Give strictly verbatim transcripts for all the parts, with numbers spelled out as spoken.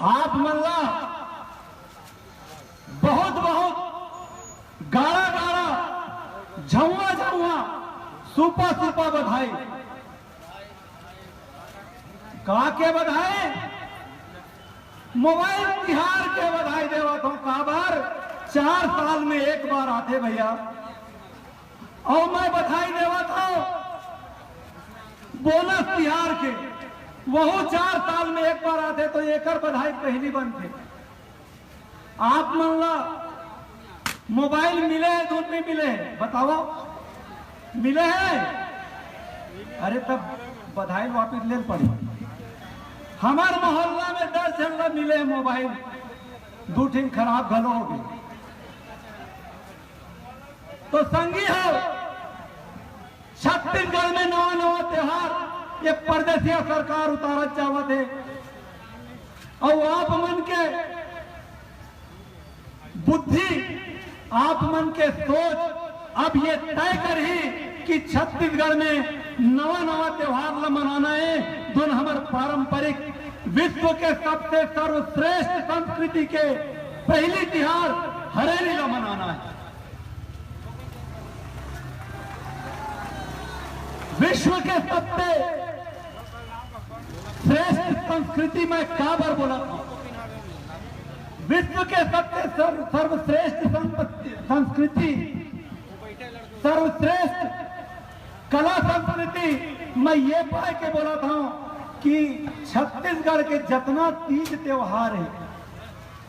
आप मन ला बहुत बहुत गाड़ा गाड़ा, झउआ झउआ, सूपा सूपा बधाई। का के बधाई? मोबाइल तिहार के बधाई देवत हूँ। काबर? चार साल में एक बार आथे भैया। अउ मैं बधाई देवत हूँ बोनस तिहार के, वहू चार साल में एक बार आथे, तो एकर बधाई पहिली बनथे। आप मन ला मोबाइल मिले हे, धुन नहीं मिले हे? बताओ, मिले हे? अरे, तब बधाई वापिस ले पड़ी। हमार मोहल्ला में दस झन ला मिले हे मोबाइल, दू ठिन खराब घलो हो गए। तो संगी हो, छत्तीसगढ़ में नवा नवा त्योहार ये परदेसिया सरकार उतारत जावत हे। अउ आप मन के बुद्धि, आप मन के सोच अब ये तय करही कि छत्तीसगढ़ में नवा नवा त्योहार ला मनाना हे, जोन हमर पारंपरिक, विश्व के सबसे सर्वश्रेष्ठ संस्कृति के पहिली तिहार हरेली ला मनाना हे। विश्व के सबसे श्रेष्ठ संस्कृति मैं काबर बोलत हूँ? विश्व के सबसे सर्व-, सर्वश्रेष्ठ संपत्ति, संस्कृति, सर्वश्रेष्ठ कला संस्कृति मैं ये पाय के बोलत हूँ कि छत्तीसगढ़ के जतना तीज त्योहार हे,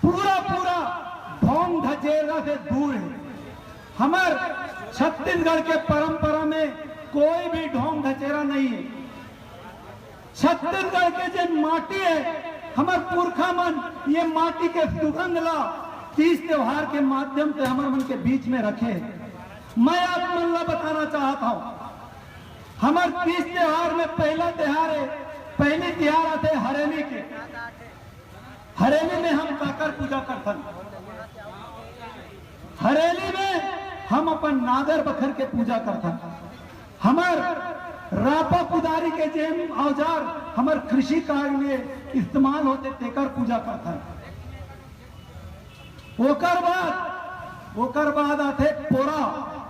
पूरा पूरा ढोंग ढचेरा से दूर हे। हमर छत्तीसगढ़ के परंपरा में कोई भी ढोंग ढचेरा नहीं हे। छत्तीसगढ़ के जे माटी हे, हमर पुरखा मन ये माटी के सुगंध ला तीज त्योहार के माध्यम से हमर मन के बीच में रखे हे। मैं आप मन ला बताना चाहत हूँ, हमर तीज त्योहार में पहला त्योहार हे, पहली तिहार आथे हरेली के। हरेली में हम काकर पूजा करथन? हरेली में हम अपन नागर बखर के पूजा करथन। हमर रापा कुदारी के जेन औजार हमर कृषि कार्य में इस्तेमाल होथे, तेकर पूजा करथन। ओकर बाद, ओकर बाद आथे पोरा।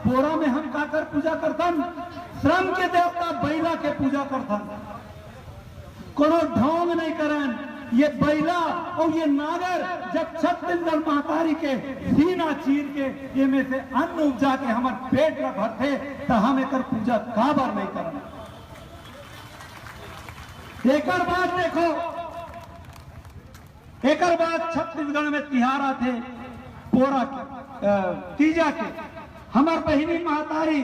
पोरा में हम काकर पूजा करथन? श्रम के देवता बइला के पूजा करथन। कोनो ढोंग नहीं करन। ये बइला अउ ये नागर जब छत्तीसगढ़ महतारी के सीना चीर के एमे से अन्न उपजा के हमर पेट ला भरथे, त हम एकर पूजा काबर नहीं करन? एकर बाद देखो, एकर बाद छत्तीसगढ़ में तिहार आथे पोरा के, अ, तीजा के। हमर बहिनी महतारी,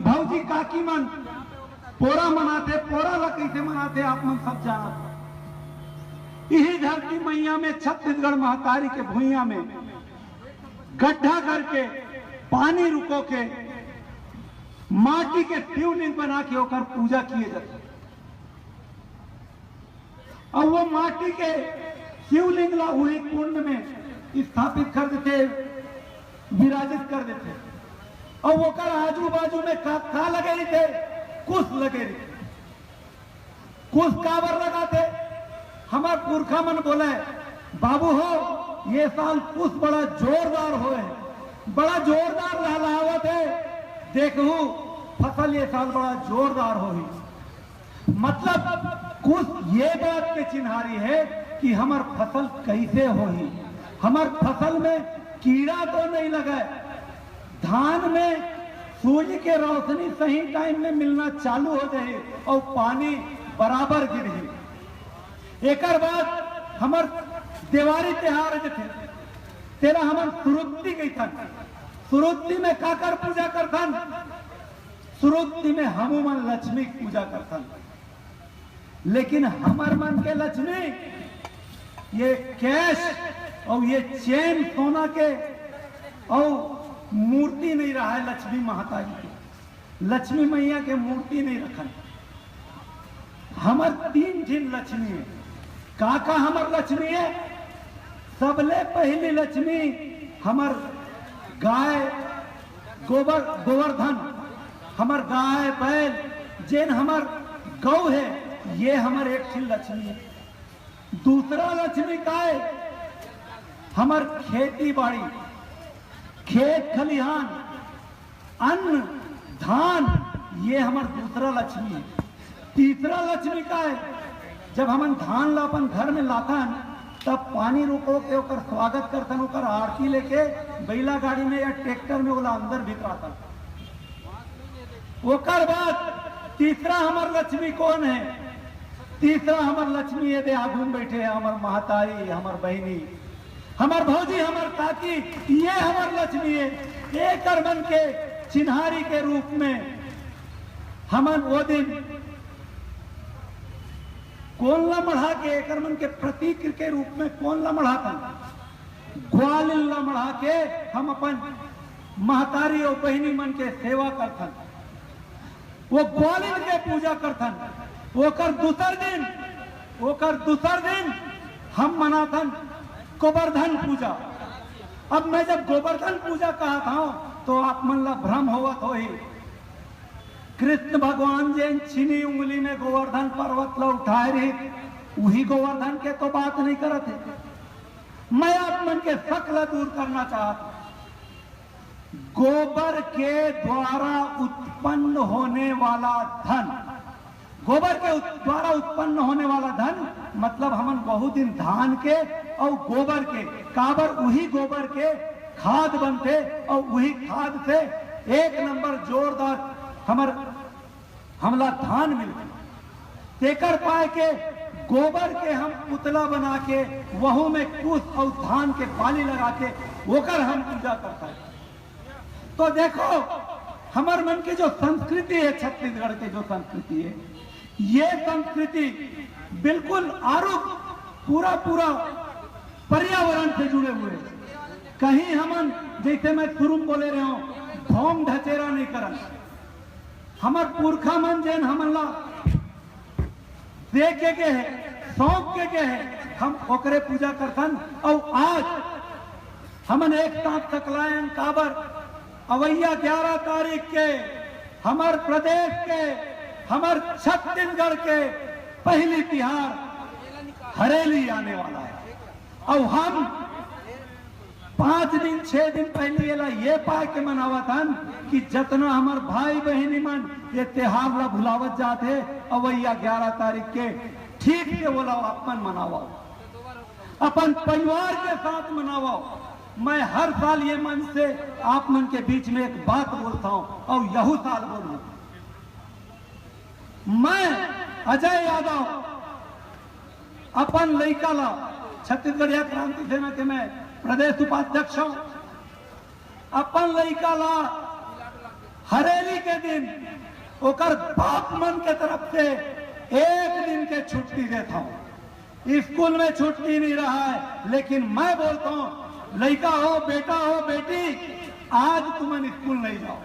भौजी, काकी मन पोरा मनाथे। पोरा ला कइसे मनाथे, आप मन सब जानत हो। इही धरती मैया में, छत्तीसगढ़ महतारी के भुइयां में गड्ढा करके, पानी रुको के, माटी के शिवलिंग बना के ओकर पूजा किए जाथे। अउ वो माटी के शिवलिंग ला उही कुंड में स्थापित कर देथे, विराजित कर देथे। अउ ओकर आजू बाजू में का, का लगे रहिथे? कुश लगे रहिथे। कुश काबर लगाथे? हमर पुरखा मन बोले, "बाबू हो, ये साल कुश बड़ा जोरदार होए, बड़ा जोरदार लहलहावत हे, देखहू फसल ये साल बड़ा जोरदार होही।" मतलब कुश ये बात के चिन्हारी हे कि हमर फसल कइसे होही, हमर फसल में कीड़ा तो नहीं लगे, धान में सूर्य के रोशनी सही टाइम में मिलना चालू हो जाही अउ पानी बराबर गिरही। एकर बाद हमर देवारी तिहार जथे, तेला हमन सुरुत्ती कहिथन। सुरुत्ती में काकर पूजा करथन? सुरुत्ती में हमू मन लक्ष्मी के पूजा करथन। लेकिन हमर मन के लक्ष्मी ये कैश अउ ये चेन सोना के अउ मूर्ति नहीं रहा हे लक्ष्मी महतारी के। लक्ष्मी मैया के मूर्ति नहीं रखन। हमर तीन ठिन लक्ष्मी हे। का का हमर लक्ष्मी हे? सबले पहली लक्ष्मी हमर गाय, गोबर, गोवर्धन, हमर गाय बैल, जेन हमर गौ हे, ये हमर एक ठिन लक्ष्मी हे। दूसरा लक्ष्मी काय? हमर खेती बाड़ी, खेत खलिहान, अन्न, धान, ये हमर दूसरा लक्ष्मी है। तीसरा लक्ष्मी काय? जब हमन धान ला अपन घर में लाथन, तब पानी रोको के ओकर स्वागत करथन, ओकर आरती लेके बैला गाड़ी में या ट्रैक्टर में ओला अंदर भितराथन। ओकर बाद तीसरा हमर लक्ष्मी कौन है? तीसरा हमर लक्ष्मी ये दे आगू में बैठे हैं, हमर महतारी, हमर बहिनी, हमर भौजी, हमर काकी, ये हमर लक्ष्मी है। एकर मन के चिन्हारी के रूप में हमन वो दिन कोन ला मढ़ा के, एकर मन के प्रतीक के रूप में कोन ला मढ़ाथन? ग्वालिन ला मढ़ा के हम अपन महतारी और बहिनी मन के सेवा करथन। वो ग्वालिन के पूजा करथन। ओकर दूसर दिन, ओकर दूसर दिन हम मनाथन गोवर्धन पूजा। अब मैं जब गोवर्धन पूजा कहत हूँ, तो आप मन ला भ्रम होवत होही। कृष्ण भगवान जेन छीनी उंगली में गोवर्धन पर्वत ला उठाए रहिस, उही गोवर्धन के तो बात नहीं करत हे। मैं आप मन के शक ला दूर करना चाहत हूँ। गोबर के द्वारा उत्पन्न होने वाला धन, गोबर के उत-, द्वारा उत्पन्न होने वाला धन, मतलब हमन बहुत दिन धान के और गोबर के, काबर उही गोबर के खाद बनथे और उही खाद से एक नंबर जोरदार हमर, हमला धान मिलथे। तेकर पाए के गोबर के हम पुतला बना के, वहू में कुश और धान के पाली लगा के ओकर हम पूजा करथन। तो देखो, हमर मन के जो संस्कृति है, छत्तीसगढ़ के जो संस्कृति है, ये संस्कृति बिल्कुल आरूप, पूरा पूरा पर्यावरण से जुड़े हुए हैं। कहीं हमन, जैसे मैं शुरू में बोले रहे हूँ, भोंग ढचेरा नहीं करन। हमर पुरखा मन जेन हमन ला दे के गे हे, सौंप के गे हे, हम ओकरे पूजा करथन। और आज हमन एक साथ सकलायन, काबर अवैया ग्यारह तारीख के हमर प्रदेश के, हमर छत्तीसगढ़ के पहली तिहार हरेली आने वाला है। और हम पांच दिन, छह दिन पहले एला ये पाए के मनावत हन कि जतना हमर भाई बहिनी मन ये त्योहार ला भुलावत जात हे, अवैया ग्यारह तारीख के ठीक से ओला अपन मनावव, अपन परिवार के साथ मनावव। मैं हर साल ये मंच से आप मन के बीच में एक बात बोलता हूँ और यहू साल बोलूँ। मैं अजय यादव अपन लइका ला, छत्तीसगढ़िया क्रांति सेना के मैं प्रदेश उपाध्यक्ष हूँ, अपन लइका ला हरेली के दिन ओकर बाप मन के तरफ से एक दिन के छुट्टी देता हूँ। स्कूल में छुट्टी नहीं रहा है, लेकिन मैं बोलता हूँ, लइका हो, बेटा हो, बेटी, आज तुमन स्कूल नहीं जाओ।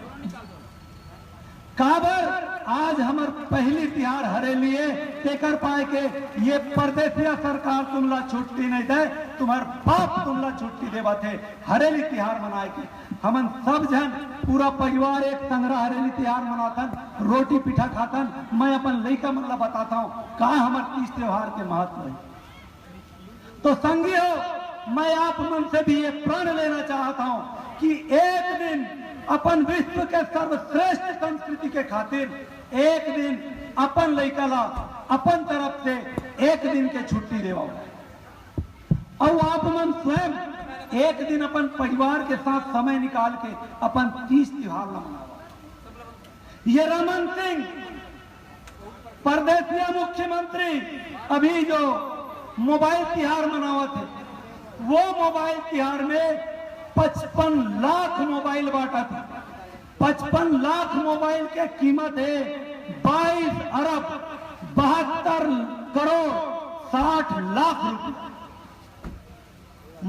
काबर आज हमर पहली तिहार हरेली हे, तेकर पाए के ये परदेसिया सरकार तुमला छुट्टी नहीं दे, तुम्हार बाप तुमला छुट्टी देवत हे हरेली तिहार मनाए के। हमन सब झन पूरा परिवार एक संघरा हरेली तिहार मनाथन, रोटी पीठा खाथन। मैं अपन लइका मन ला बताता हूँ का हमर तीज त्योहार के महत्व है। तो संगी हो, मैं आप मन से भी ये प्रण लेना चाहता हूँ कि एक दिन अपन विश्व के सर्वश्रेष्ठ संस्कृति के खातिर एक दिन अपन लइका ला अपन तरफ से एक दिन के छुट्टी देवाओ, और आप मन स्वयं एक दिन अपन परिवार के साथ समय निकाल के अपन तीज त्योहार ला मनाओ। ये रमन सिंह परदेसिया मुख्यमंत्री अभी जो मोबाइल तिहार मनावत हे, वो मोबाइल तिहार में पचपन लाख मोबाइल बांटत हे। पचपन लाख मोबाइल के कीमत है बाईस अरब बहत्तर करोड़ साठ लाख रुपया।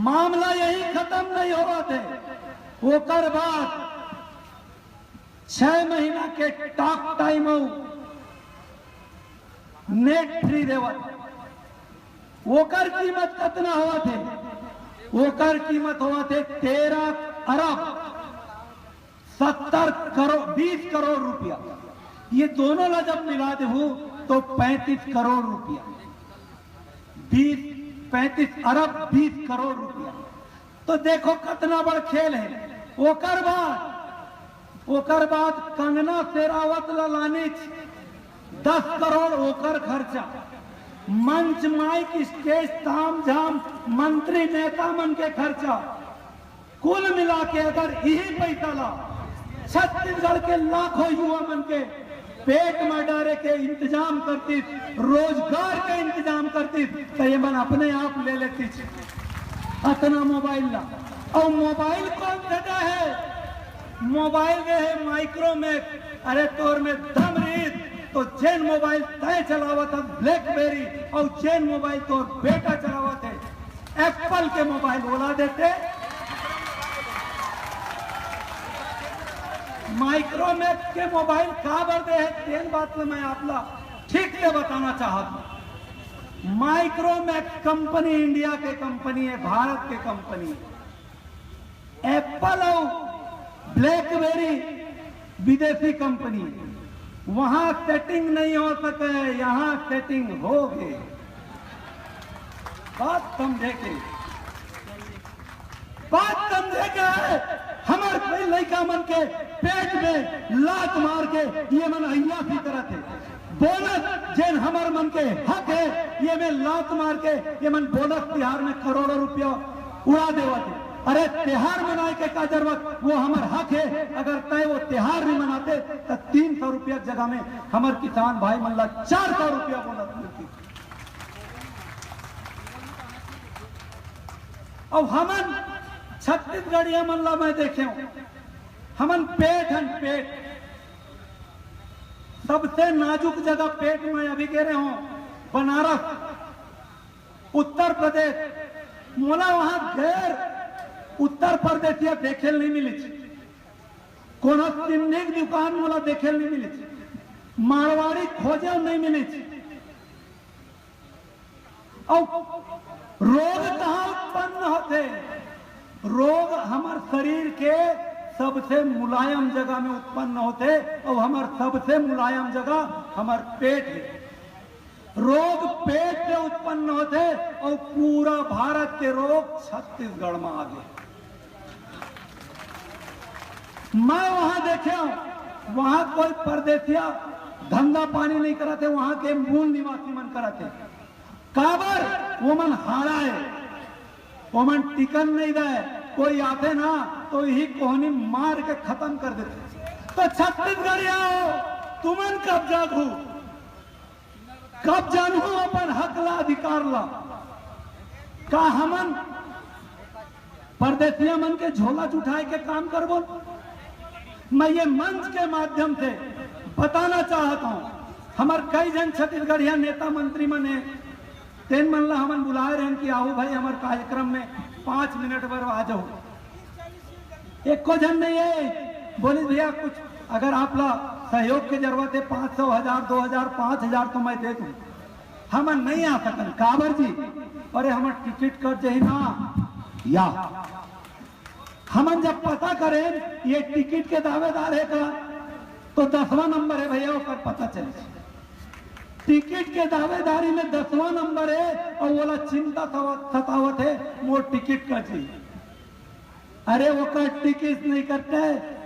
मामला यही खत्म नहीं होवत हे। ओकर बाद छह महीना के टॉक टाइम अउ नेट फ्री देवत हे। ओकर कीमत कितना होवत हे? ओकर कीमत होवत हे तेरह अरब सत्तर करोड़, बीस करोड़ रुपया। ये दोनों ला जब मिला देहू तो पैंतीस करोड़ रुपया। बीस, पैंतीस अरब, बीस करोड़ रुपया। तो देखो कितना बड़ खेल है। ओकर बाद, ओकर बाद कंगना शेरावत ला लानिच, दस करोड़ ओकर खर्चा, मंच, माइक, स्टेज, ताम झाम, मंत्री नेता मन के खर्चा, कुल मिला के अगर यही पैसा ला छत्तीसगढ़ के लाखों युवा मन के पेट में डारे के इंतजाम करतीस, रोजगार के इंतजाम करतीस, तो ये मन अपने आप ले लेतीस अतना मोबाइल ला। और मोबाइल कौन देता है? मोबाइल दे है माइक्रोमैक्स। अरे तोर में दम रही तो जेन मोबाइल तय चलावत है ब्लैकबेरी, और जेन मोबाइल तोर बेटा चलावत है एप्पल के मोबाइल ओला देते। माइक्रोमैक्स के मोबाइल काबर दे है, तेन बात में मैं आपला ठीक से बताना चाहत हूँ। माइक्रोमैक्स कंपनी इंडिया के कंपनी है, भारत के कंपनी है। एप्पल और ब्लैकबेरी विदेशी कंपनी है, वहां सेटिंग नहीं हो सके, यहाँ सेटिंग हो गए। बात समझे के, बात समझे के है। हमर कई लइका मन के पेट में लात मार के ये मन अय्यासी करत है। बोनस जेन हमर मन के हक है, ये में लात मार के ये मन बोनस तिहार में करोड़ों रुपया उड़ा देवत है। अरे तिहार मनाए के का जरूरत, वो हमर हक है। अगर तय वो तिहार नहीं मनाते तो तीन सौ रुपया की जगह में हमर किसान भाई मन ला चार सौ रुपया बोनस मिलती। अब हमन छत्तीसगढ़िया मन ला मैं देखे हूं, हमन पेट हन पेट, सबसे नाजुक जगह पेट में अभी कह रहे हो बनारस, उत्तर प्रदेश, मोला वहां गैर उत्तर प्रदेशिया देखे नहीं मिली, कोनो सिंधी की दुकान मोला देखे नहीं मिली, मारवाड़ी खोजे नहीं मिली। और रोग कहाँ उत्पन्न होते? रोग हमर शरीर के सबसे मुलायम जगह में उत्पन्न होते, और हमर सबसे मुलायम जगह हमर पेट है। रोग पेट से उत्पन्न होते, और पूरा भारत के रोग छत्तीसगढ़ में आ गए। मैं वहां देखे हूं, वहां कोई परदेसिया धंधा पानी नहीं करते, वहां के मूल निवासी मन करते। काबर? वो मन हारा है, वो मन टिकन नहीं दे। कोई आते ना तो यही कोहनी मार के खत्म कर देते। तो छत्तीसगढ़िया हो, तुमन कब जागू, कब जानू अपन हक ला, अधिकार ला? का हमन परदेसिया मन के झोला उठाए के काम करबो? मैं ये मंच के माध्यम से बताना चाहता हूं, हमर कई जन छत्तीसगढ़िया नेता मंत्री मन है, तेन मन ला हमन बुलाए रहन कि आओ भाई हमर कार्यक्रम में पांच मिनट बर आ जाओ। एको झन नहीं है। बोले भैया कुछ अगर आप ला सहयोग के जरूरत है, पांच सौ, हजार, दो हजार, पांच हजार तो मैं दे दूं। हमन नहीं आ सकन, काबर जी? अरे हमर टिकट कट जाही ना। या हमन जब पता करें ये टिकट के दावेदार है का, तो दसवां नंबर है भैया, ओकर पता चले। टिकट के दावेदारी में दसवां नंबर है और ओला चिंता सवा-, सतावत है, मोर टिकट कट जाही। अरे ओकर टिकट नहीं कटते,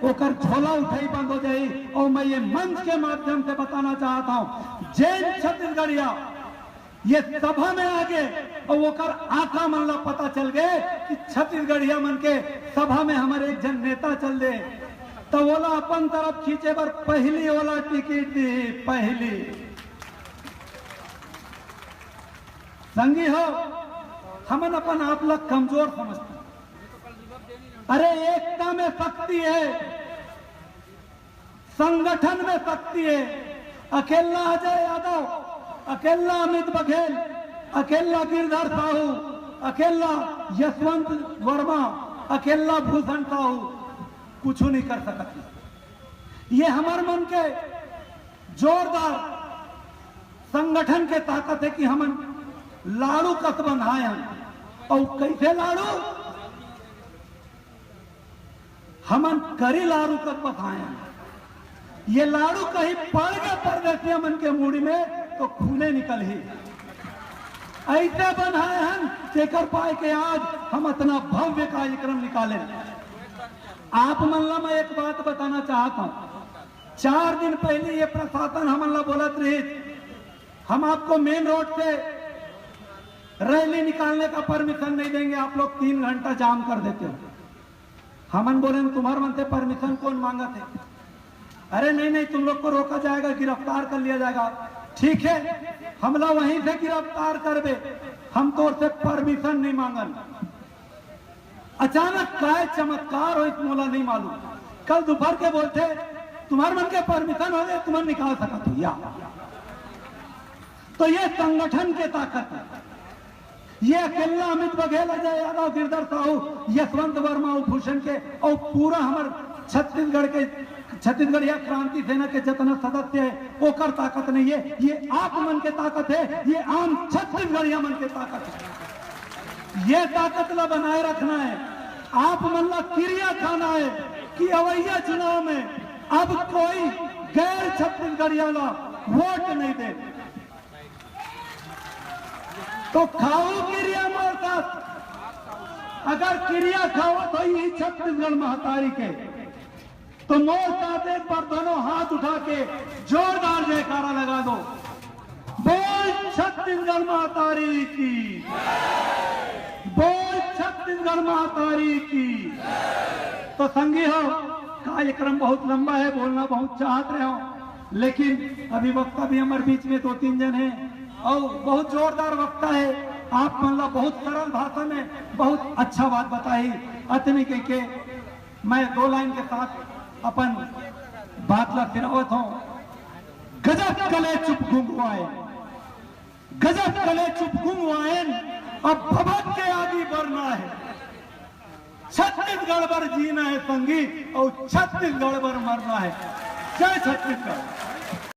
ओकर झोला उठाई बंद हो जाही। और मैं ये मंच के माध्यम से बताना चाहता हूं, जेन छत्तीसगढ़िया ये सभा में आगे और ओकर आका मन ला पता चल गए कि छत्तीसगढ़िया मन के सभा में हमर एक जन नेता चल दे, तो ओला अपन तरफ खींचे बर पहली ओला टिकट दी, पहली। संगी हो, हमन अपन आप ला कमजोर समझते हैं। अरे एकता में शक्ति है, संगठन में शक्ति है। अकेला अजय यादव, अकेला अमित बघेल, अकेला गिरधर साहू, अकेला यशवंत वर्मा, अकेला भूषण साहू कुछ नहीं कर सकते। ये हमर मन के जोरदार संगठन के ताकत है कि हमन लाड़ू कस बंधाए हन। और कैसे लाड़ू? हमन करी लाड़ू कस बंधाए हन। ये लाड़ू कहीं पड़ गए परदेसिया मन के मुड़ी में तो खूने निकलही। ऐसे बनाए हन, तेकर पाए के आज हम अतना भव्य कार्यक्रम निकाले। आप मन ला मैं एक बात बताना चाहत हूँ, चार दिन पहले ये प्रशासन हमन ला बोलत रहिस, हम आपको मेन रोड से रैली निकालने का परमिशन नहीं देंगे, आप लोग तीन घंटा जाम कर देते हो। हमन बोलेन, तुम्हर मन से परमिशन कौन मांगत हे? अरे नहीं नहीं, तुम लोग को रोका जाएगा, गिरफ्तार कर लिया जाएगा। ठीक है, हमला वहीं से गिरफ्तार करबे, हम तोर से परमिशन नहीं मांगन। अचानक काय चमत्कार होइस मोला नहीं मालूम। कल दोपहर के बोलथे, तुम्हर मन के परमिशन होगे, तुमन निकाल सकत हो या। तो ये संगठन के ताकत है। ये अकेला अमित बघेल, अजय यादव, गिरधर साहू, यशवंत वर्मा, उपोषण के और पूरा हमर छत्तीसगढ़ के, छत्तीसगढ़िया क्रांति सेना के जितना सदस्य है, ओकर ताकत नहीं है। ये आप मन के ताकत है, ये आम छत्तीसगढ़िया मन के ताकत है। ये ताकत ला बनाए रखना है। आप मन ला किरिया खाना है कि अवैया चुनाव में अब कोई गैर छत्तीसगढ़िया ला वोट नहीं दे। तो खाओ किरिया मोर साथ। अगर किरिया खाओ तो ये छत्तीसगढ़ महतारी के, तो मोर साथ एक बार दोनों हाथ उठा के जोरदार जयकारा लगा दो। बोल छत्तीसगढ़ महतारी की, बोल छत्तीसगढ़ महतारी की। तो संगी हो, कार्यक्रम बहुत लंबा है, बोलना बहुत चाहत रहे हो, लेकिन अभी वक्ता भी हमारे बीच में दो तीन जन हैं और बहुत जोरदार वक्ता है। आप मन ला बहुत सरल भाषा में बहुत अच्छा बात बताई। अतनी कह के मैं दो लाइन के साथ अपन बात ला फिरावत हूँ। गजब कले चुप गुंगवाए, गजब कले चुप गुंगवाएन, अब भभक के आगे बढ़ना है। छत्तीसगढ़ बर जीना है संगी, और छत्तीसगढ़ बर मरना है। जय छत्तीसगढ़।